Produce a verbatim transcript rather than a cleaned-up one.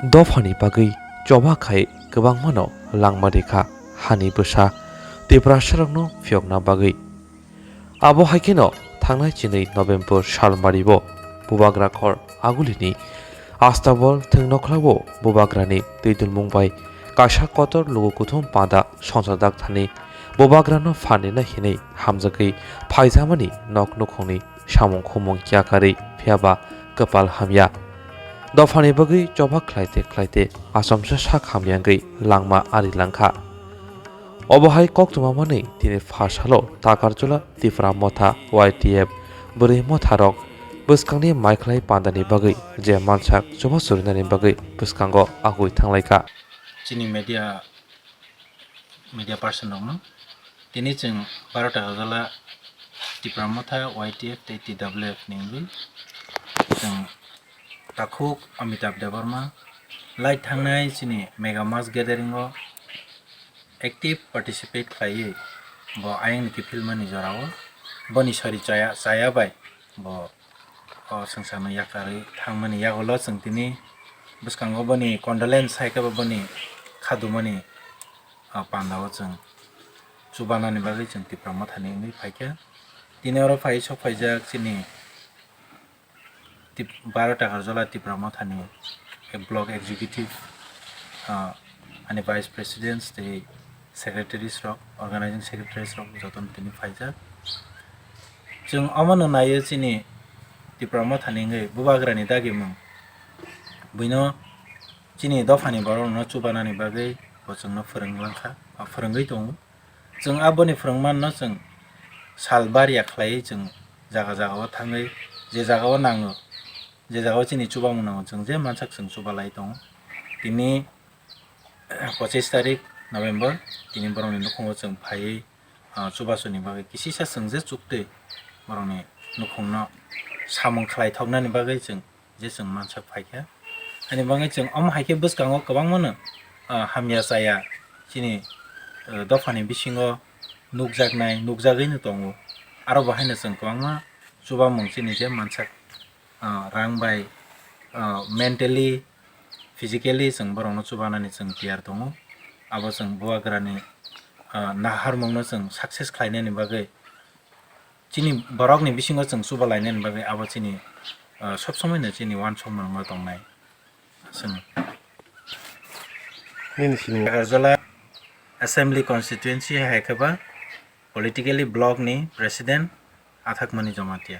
Dophani bagwi choba khai kwbangmano langma rikha hani bwsa Tiprasarokno phiyokna bagwi. Abo hai kheno thangnai chinwi November salmaribo Bubagra khor Agulini Astabol thwng nokhlago Bubagrani twidulmung bai kaisa kotor lugu kuthum panda songchar dakthani Bubagrano phan rina hinwi hamjagwi phaijamani nok nukhungni samung khumung yakarwi phiyaba kwpal hamya. Dophani bagwi choba khlaite khlaite achomsa sak hamyangwi langma ari langkha. Obo hai koktwma manwi tini pha salo Takarjula Tipra Motha Y T F bwrwi motharok bwskangni maikhlai pandani bagwi je mansak chubachu rinani bagwi bwskango agwi thanglaikha. Chini media, media person rokno tini chwng baro Takarjula Tipra Motha Y T F tei T W F ni wngwi chwng takhuk Amitabh Debbarma lai thangnai chini mega mass gathering o active participate khlaiwi bo ayang ni kiphilmani jorao boni sari chaya, chaya bai bo o swngcharno yakarwi thangmani yagulo chwng tini bwskango boni condolence hai khe bo boni khadumani, ah, pandao chwng chubanani bagwi chwng Tipra Mothani wngwi phaikha. Tini oro phai sok phaijak chini Tip-, baro Takarjala Tipra Mothani block executive, ah, ani vice presidents tei secretaries rok, organizing secretaries rok jotono tini phaijak. Chwng omono naio chini Tipra Mothani wngwi Bubagrani dagimung. Buino chini dophani borokno chubanani bagwi bo chwngno phwrwng langkha, ah, phwrwngwi tongo. Chwng aboni phwrwngmanno chwng sal barya khlaiwi chwng jaga jagao thangwi je jagao nango, je jagao chini chubamung nango, chwng je mansak chwng chubalai tongo. Tini pochis tarik November, tini borokni nukhungo chwng phaiwi, ah, chubasuni bagwi kisisa chwng je chuktwi borokni nukhungno samung khlaithoknani bagwi chwng je chwng mansak phaikha. Ani bagwi chwng omo hai khe bwskango kwbangmano, ah, hamya chaya chini, ah, dophani bisingo nukjaknai, nukjagwino tongo. Aro bo haino chwng kwbangma chubamung chini je mansak, ah, rang bai, ah, mentally, physically chwng borokno chubanani chwng tiyar tongo. Abo chwng Bubagrani, ah, naharmungno chwng success khlainani bagwi chini borokni bisingo chwng chuba lainani bagwi abo chini, ah, sob somoino chini uansukmung tongnai. Chwng Nini sini. Agartala Assembly Constituency hai khe ba politically block ni president Athakmani Jamatia.